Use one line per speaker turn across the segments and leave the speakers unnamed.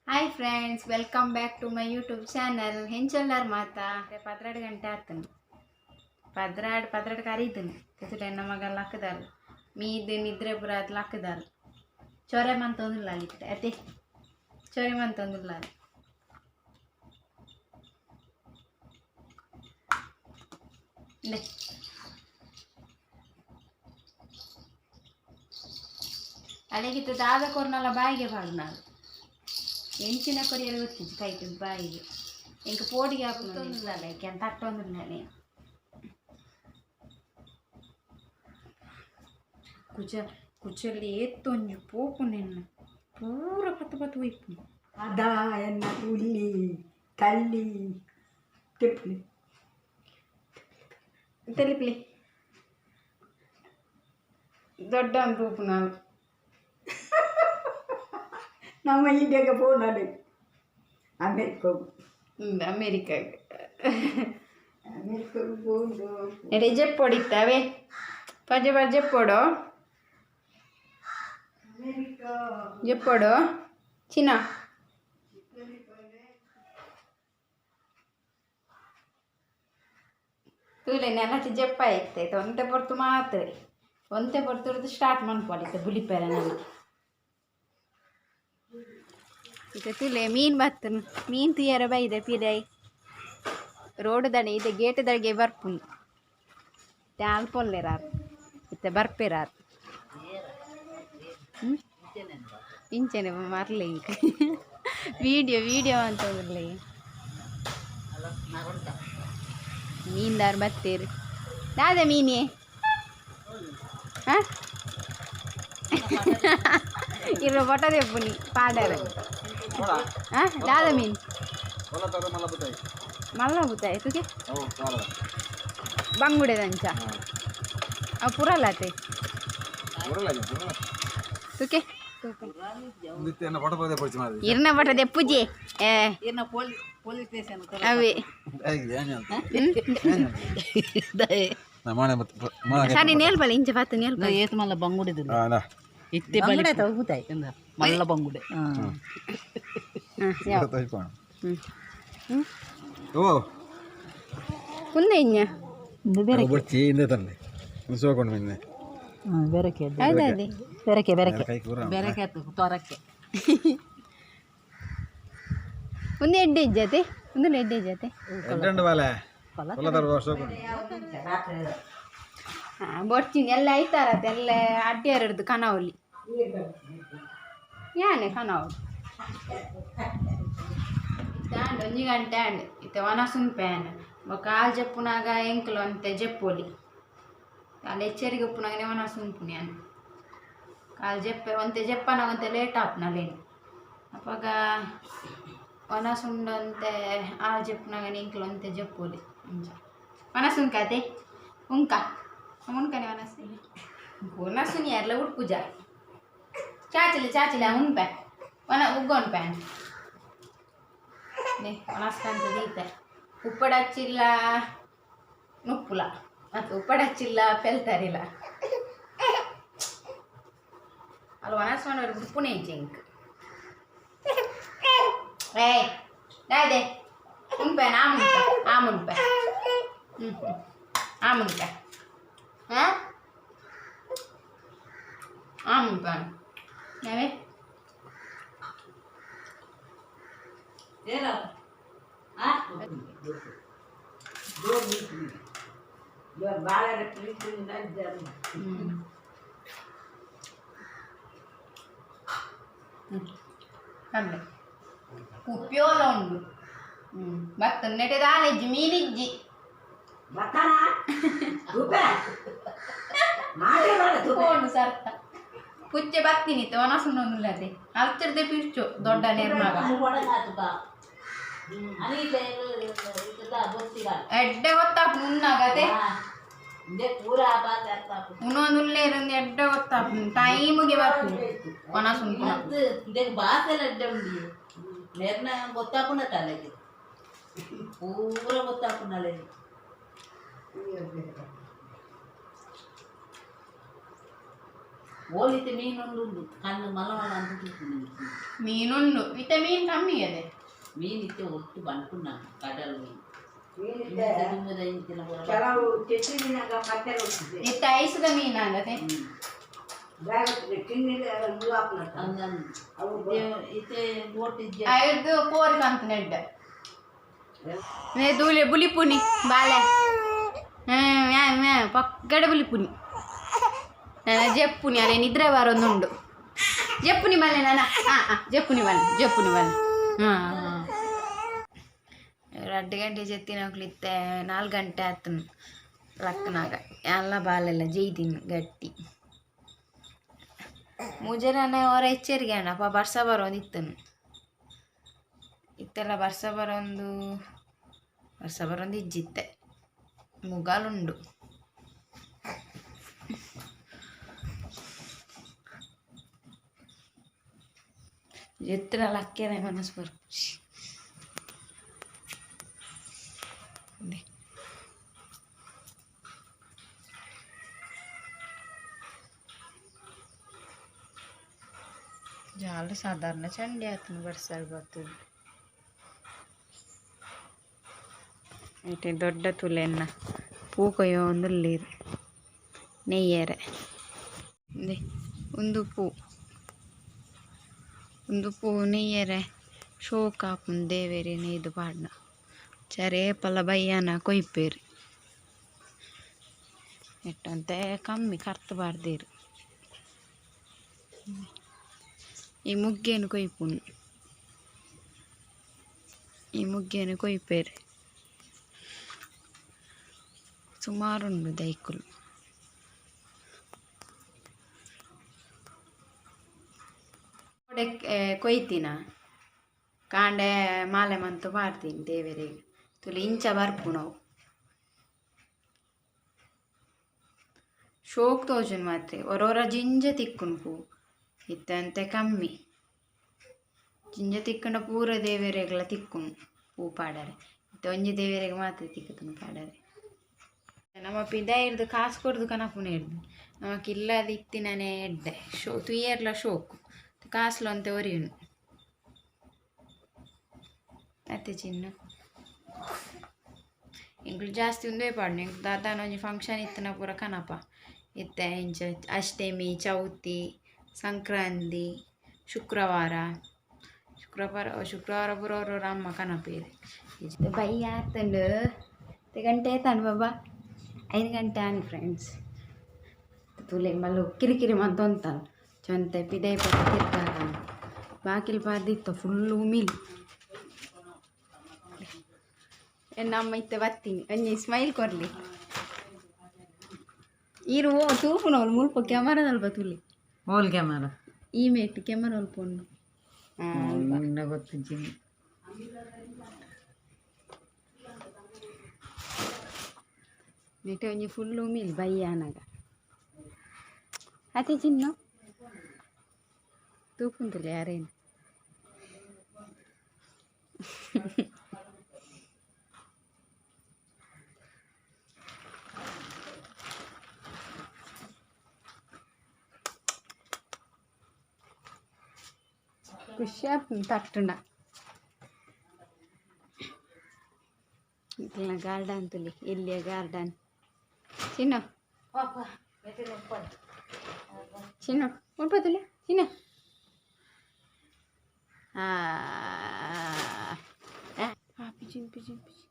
Hi friends, welcome back to my YouTube channel. ಹೆಂಚಲ್ಲಾರ್ ಮಾತಾ 12 ಗಂಟೆ ಆತನು 12 ಕರೀತೀನಿ ಕೆಸುಟ ಮಗ ಲಕ್ಕದಾರ ಮೀದು ನಿದ್ರೆ ಪುರ ಅದು ಲಕ್ಕದಾರ ಚೊರೆ ಮಂತೊಂದಿಲ್ಲ ಅಲ್ಲಿತ್ತೆ ಅತ್ತೆ ಚೊರೆ ಮಂತೊಂದಿಲ್ಲ ಅಲ್ಲಿಗಿತ್ತು ದಾದ ಕೊರ್ನಲ್ಲ ಬಾಯಿಗೆ ಪಾಡ್ನಾಳು ಎಂಚಿನ ಕೊರಿಯಲು ಗೊತ್ತಿದ್ದು ಕೈತು ಬಾಯಿಗೆ ಎಂಕ ಪೋಡಿಗೆ ಹಾಕೊಂದಿಲ್ಲ ಯಾಕೆ ತಟ್ಟೊಂದಿಲ್ಲ ನೀನು ಕುಚ ಕುಚಲ್ಲಿ ಏತ್ತೊಂಜು ಪೋಪು ನಿನ್ನ ಪೂರ ಪತ್ತು ಪತ್ತು ಒಯ್ಪು
ಅದ ಎನ್ನ ಹುಲ್ಲಿ ಕಳ್ಳಿ ತಿಪ್ಪಲಿ
ತೆಲಿಪ್ಲಿ ದೊಡ್ಡ ರೂಪು ನಾವು
ನಮ್ಮ ಇಂಡಿಯಾಗೆ ಫೋನ್ ಅಮೇರಿಕಾಗೆ
ಅಮೇರಿಕಾಗೆ
ಅಮೇರಿಕಾಗೆ ಫೋನು
ಎಡೆ ಜೆಪ್ಪೊಡಿತ್ತವೆ ಪಜೆ ಪಜೆ ಜೆಪ್ಪೊಡು
ಅಮೇರಿಕಾ
ಜೆಪ್ಪೊಡು ಚಿನ್ನ ತೂಲೆ ನೆನಟಿ ಜೆಪ್ಪ ಇತ್ತೆ ಒಂತೆ ಪೊರ್ತು ಮಾತ್ರ ಒಂತೆ ಪೊರ್ತುರ್ದು ಸ್ಟಾರ್ಟ್ ಮನ್ಪೊಲಿತ್ತೆ ಬುಲಿಪೆರ ನನ್ನ ಇತ್ತೆ ತುಲೆ ಮೀನು ಬತ್ತನು ಮೀನು ತುಯ್ಯರ ಬೈದೆ ಪಿದೈ ರೋಡ್ ದಡೆ ಇದೆ ಗೇಟ್ ದಡಿಗೆ ಬರ್ಪುನು ಅಲ್ಪ ಪೊಲ್ಲೆರಾರ್ ಇತ್ತೆ ಬರ್ಪೆರಾರ್ ಇಂಚನೆ ಮರ್ಲೆ ಇಂಕ ವೀಡಿಯೋ ವೀಡಿಯೋ ಅಂತಂದ್ರಲೆ ಮೀನ್ದಾರ್ ಬತ್ತೀರಿ ದಾದ ಮೀನಿ ಹಾಂ ಇರೋ ಬಟದೆ ಪುನಿ ಪಾಡರ ಹಾಂ ದಾದ ಮೀನು ಮಲ್ಲ ಬುತ್ತಾಯ ತುಗೆ ಬಂಗುಡೆ ದಂಚ ಅವು ಪುರಲಾತೆ ತುಕೆ ಇರ್ನ ಬಟದೆ ಪೂಜೆ ಏ ಅವೇ ಸರಿ ನೇಲ್ಬಲ್ಲ ಇಂಚ ಪತ್ತು ನೇಲ್ಬಲ್ಲ
ಏತ್ ಮಲ್ಲ ಬಂಗುಡೆ ಇತ್ತೆ ಬಲಿ ಮಲ್ಲ ಬಂಗುಡೆ
ಹಾಂ ಯಾವ ಹ್ಞೂ ಕುಂದೆ ಇഞ്ഞ
ಬೆರಕೆ
ಹೌದಾ
ಬೆರಕೆ ಬೆರಕೆ ಬೆರಕೆ ಆತು ತೊರಕೆ
ಒಂದು ಎಡ್ಡೆ ಇಜ್ಜತೆ ಒಂದು ಎಡ್ಡೆ ಇಜ್ಜತೆ ಹಾಂ ಬೊಡ್ಚಿನಿ ಎಲ್ಲ ಐತಾರತ್ತೆ ಎಲ್ಲ ಅಡ್ಡಿಯಾರದ್ದು ಕನಾವಲಿ ಯಾನೆ ಕನಾವಲಿ ಇತ್ತಾಂಡ್ ಒಂಜಿ ಗಂಟೆ ಆಂಡ್ ಇತ್ತೆ ಒನಸುನ್ ಪ್ಯಾನ್ ಬೊಕ ಆಲ್ ಜಪ್ಪುನಾಗ ಎಂಕ್ಲು ಅಂತೆ ಜಪ್ಪೊಲಿ ಕಾಲು ಎಚ್ಚರಿಗೆ ಉಪ್ಪುನಾಗನೆ ಒನಸುನ್ಪುನಿ ಯಾನ್ ಕಾಲು ಜಪ್ಪೆ ಒಂತೆ ಜಪ್ಪನಾಗ ಒಂತೆ ಲೇಟ್ ಆಪುನಲೇನು ಅಪಗ ಒನಸುಂಡಂತೆ ಆಲ್ ಜಪ್ಪುನಾಗನೆ ಎಂಕ್ಲು ಒಂತೆ ಜಪ್ಪೊಲಿ ಅಂಚ ಒನಸುನ್ಕಾತೆ ಉಂಕ ಉಂಕನೆ ಒನಸು ಒನಸುನಿ ಯಾರ್ಲ ಉಡ್ಪುಜ ಚಾಚಿಲೆ ಚಾಚಿಲೆ ಉನ್ಪೆ ಒನ ಉಗ್ಗೊನ್ ಪ್ಯಾನ್ ನೆ ಒಣಸ್ಕಂತ ದೀತೆ ಉಪ್ಪಡಚ್ಚಿಲ್ಲ ನುಪ್ಪುಲ ಅದು ಉಪ್ಪಡಚ್ಚಿಲ್ಲ ಪೆಲ್ತಾರಿಲ್ಲ ಅಲ್ಲಿ ಒಣಸ್ಕೊಂಡು ಉಪ್ಪುನೇ ಜಿಂಕ್ ಏಯ್ ದಾದೆ ಉಂಪೆ ಆ ಮುಂಪೆ ಆ ಮುಂಪೆ ಹ್ಞೂ ಹ್ಞೂ ಆ ಮುಂಪೆ ಹಾಂ ಆ ಮುಂಪೆ ನಾವೇ ಅಲ್ಲ ಕುಪ್ಪಿಯೋಲ ಉಂಡು ಹ್ಞೂ ಬತ್ತ ನೆಟೆ ದಾಲೆಜ್ಜಿ ಮೀನಿಜ್ಜಿ ಫೋನ್ ಸರ್ತ ಪುಚ್ಚೆ ಬತ್ತೀನಿ ಒನಸುಂಡೊಂದುಲ್ಲದೆ ಅಲ್ಚರ್ದೆ ಪಿರ್ಚು ದೊಡ್ಡ ನಿರ್ಮಾಗ ಎಡ್ಡೆ ಗೊತ್ತಾಪು ಮುನ್ನಾಗತೆ ಉನ್ನೊಂದುಲ್ಲೇರಂದು ಎಡ್ಡೆ ಗೊತ್ತಾಪು ಟೈಮಿಗೆ ಬರ್ಪು ಒನಸುಂಟು
ಬಾಸೆಲ್ಲ ಅಡ್ಡೆ ಉಂಡಿ ನೇರ್ನ ಗೊತ್ತಾಪುನ ತಲೆಗೆ ಪೂರ ಗೊತ್ತಾಪುನಲೆ ಓಲಿತೆ ಮೀನುಂಡು ಉಂಡು ಕಣ್ಣು ಮಲ ಮಲ ಅಂತ
ಮೀನುಂಡು ಇತ್ತೆ ಮೀನು ಕಮ್ಮಿ ಅದೆ
ಮೀನು ಇತ್ತೆ ಒಟ್ಟು ಬಂಟು ಕಡಲ್ ಮೀನು
ಕೆಲವು ತೆಟ್ಟಿನಾಗ ಪತ್ತೆಲ್ಲ ಹೋಗ್ತಿದೆ.
ಇತ್ತೆ ಐಸದ ಮೀನು ಅಂದತೆ. ಐದು ಕೋರಿ ಕಂತ ನೆಡ್ಡ ದೂಲೆ ಬುಲಿಪುನಿ ಬಾಲೆ ಪಕ್ಕಡೆ ಬುಲಿಪುನಿ ನನ್ನ ಜಪ್ಪುನಿ ಅಲೆ ನಿದ್ರೆ ಬಾರೊಂದುಂಡು ಜಪ್ಪುನಿ ಮಲ್ಲೆ ನನ್ನ ಹಾಂ ಹಾಂ ಜಪ್ಪುನಿ ಮಲ್ಲೆ ಜಪ್ಪುನಿ ಮಲ್ಲೆ ಹಾಂ ಹಾಂ 2 ಗಂಟೆ ಜೆತ್ತಿನಕ್ಲಿತ್ತೆ 4 ಗಂಟೆ ಆತನು ಲಕ್ಕನಾಗ ಎಲ್ಲ ಬಾಲೆಲ್ಲ ಜೈದಿನ್ ಗಟ್ಟಿ ಮುಜರನೆ ಅವರ ಎಚ್ಚರಿಗೆ ಅಪ್ಪ ಬರ್ಸ ಬರೋದು ಇತ್ತನು ಇತ್ತೆಲ್ಲ ಬರ್ಸ ಬರೋಂದು ಬರ್ಸ ಬರೋಂದು ಇಜ್ಜಿತ್ತೆ ಮುಗಾಲುಂಡು ಎತ್ತರ ಲಕ್ಕೇನೆ ಮನಸ್ಸು ಬರ್ಪುಜಿ ಜಾಲ ಸಾಧಾರಣ ಚಂಡಿ ಆತನ ಬರ್ಸಾಗ ಬರ್ತದೆ. ಇಟ್ಟೆ ದೊಡ್ಡ ತುಲೆನ್ನ ಪೂ ಕೊಯ್ಯೋ ಒಂದುಳ್ಳೀರು ನೆಯ್ಯರೆ ಒಂದು ಪೂ ಒಂದು ಪೂ ನೆಯ್ಯರೆ ಶೋಕ್ ಆಪುಂಡು ದೇವೆರೆ ನೇಯ್ದು ಪಾಡ್ನ ಚರೇ ಪಲ ಬಯ್ಯಾನ ಕೊಯ್ಪೇರು ಎಟ್ಟಂತೆ ಕಮ್ಮಿ ಕರ್ತು ಬಾರ್ದೇರು. ಈ ಮುಗ್ಗೇನು ಕೊಯ್ಪುಂಡು ಈ ಮುಗ್ಗೇನು ಕೊಯ್ಪೇರು ಸುಮಾರುಂಡು ದೈಕುಲು. ಕೊಯ್ತಿನ ಕಾಂಡೆ ಮಾಲೆ ಮಂತು ಪಾಡ್ತೀನಿ ದೇವರಿಗೆ ತುಲಿ ಇಂಚ ಬರ್ಪುಣವು ಶೋಕ್ ತೋಜುನ್ ಮಾತ್ರೆ ಒರೋರ ಜಿಂಜ ತಿಕ್ಕುನು ಪೂ ಇತ್ತಂತೆ ಕಮ್ಮಿ ಜಿಂಜ ತಿಕ್ಕಂಡ ಪೂರ ದೇವರೆಗಳ ತಿಕ್ಕುನು ಪೂ ಪಾಡರೆ ಇತ್ತೆ ಒಂಜಿ ದೇವರಿಗೆ ಮಾತ್ರ ತಿಕ್ಕುನು ಪಾಡರೆ. ನಮ್ಮ ಪಿದ ಹಿಡ್ದು ಕಾಸು ಕೊಡ್ದು ಕನಪುನ ಹಿಡ್ದು ನಮಕ್ ಇಲ್ಲದ ಇತ್ತಿನನೇ ಎಡ್ಡೆ ಶೋ ತುಯ್ಯರ್ಲ ಶೋಕು ಕಾಸ್ಲು ಅಂತ ಒರಿಯುನು ಅತ್ತೆ ಚಿನ್ನ ಎಂಕ್ಲು ಜಾಸ್ತಿ ಒಂದೇ ಪಾಡ್ನು ಎಂಕ್ಲು ದಾದಾನ ಒಂಜಿ ಫಂಕ್ಷನ್ ಇತ್ತಿನ ಪೂರ ಕನಪ ಇತ್ತೆ ಇಂಚ ಅಷ್ಟಮಿ ಚೌತಿ ಸಂಕ್ರಾಂತಿ ಶುಕ್ರವಾರ ಶುಕ್ರವಾರ ಶುಕ್ರವಾರ ಪೂರ ಅವ್ರವ್ರ ಅಮ್ಮ ಕನಪೇರು ಬಯ್ಯ ಆತಂಡು ಗಂಟೆ ಆಯ್ತಾಂಡು ಬಾಬಾ 5 ಗಂಟೆ ಆನ್ ಫ್ರೆಂಡ್ಸ್ ತುಲೆ ಮಲ್ಲು ಕಿರಿಕಿರಿ ಮಂತೊಂತಾನು ಚೊಂತೆ ಪಿದೈ ಪಕ್ಕ ತಿರ್ಗಾಗ ಬಾಕಿಲ್ ಪಾರ್ದಿತ್ತ ಫುಲ್ಲು ಉಮಿಲ್ ನಮ್ಮ ಇತ್ತೆ ಬತ್ತೀನಿ ಒಂಜಿ ಸ್ಮೈಲ್ ಕೊರ್ಲಿ ಈರು ಓ ತೂಪುನವಳು ಮುಲ್ಪ ಕ್ಯಾಮರಾದಲ್ಪ ತುಲಿ
ಹೋಲ್ ಕ್ಯಾಮರಾ
ಈ ಮೇಟ್ ಕ್ಯಾಮರಾ ಒಲ್ಪ ಉಂಡು
ಗೊತ್ತಿಜ್ಜಿ
ನೆಟೆ ಒಂಜಿ ಫುಲ್ಲು ಉಮಿಲ್ ಬಯ್ಯಾನಾಗ ಅತೆ ಚಿನ್ನ ತೂಪುಂತುಲೆ ಯಾರೇನು ಖುಷಿ ಆಪುಂಡು ತಟ್ಟುಂಡ ಇట్లా ಗಾರ್ಡನ್ ತುಲಿ ಎಲ್ಲಿಯ ಗಾರ್ಡನ್ ಚಿನ್ನ ಚಿನ್ನ ಮುಲ್ಪ ತುಲಿ ಚಿನ್ನ pigeon pigeon pigeon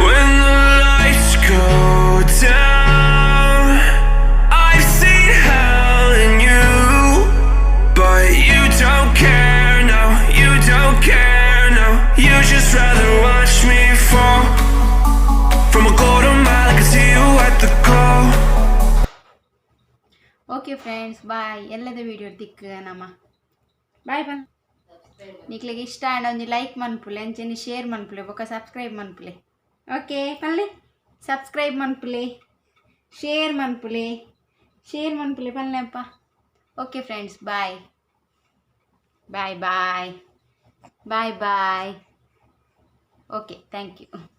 When the lights go down, I've seen hell in you, but you don't care, no, you don't care, no. You just rather watch me fall. From a quarter mile, I can see you at the call.
Okay friends bye ಎಲ್ಲದ video ತಿಕ್ ನಮ್ಮ boy ಬನ್ ನಿಕ್ಲೆಗ್ ಇಷ್ಟ ಆಂಡ ಒಂಜಿ like ಮನ್ಪುಲೆ ಅಂಚೆನೆ share ಮನ್ಪುಲೆ ಬೊಕ ಸಬ್ಸ್ಕ್ರೈಬ್ ಮನ್ಪುಲೆ ಓಕೆ ಪನ್ಲೆ ಸಬ್ಸ್ಕ್ರೈಬ್ ಮನ್ಪುಲೆ. ಶೇರ್ ಮನ್ಪುಲೆ, ಶೇರ್ ಮನ್ಪುಲೆ ಪನ್ಲೆಪ್ಪ. Okay friends, bye bye bye bye bye. Okay, thank you.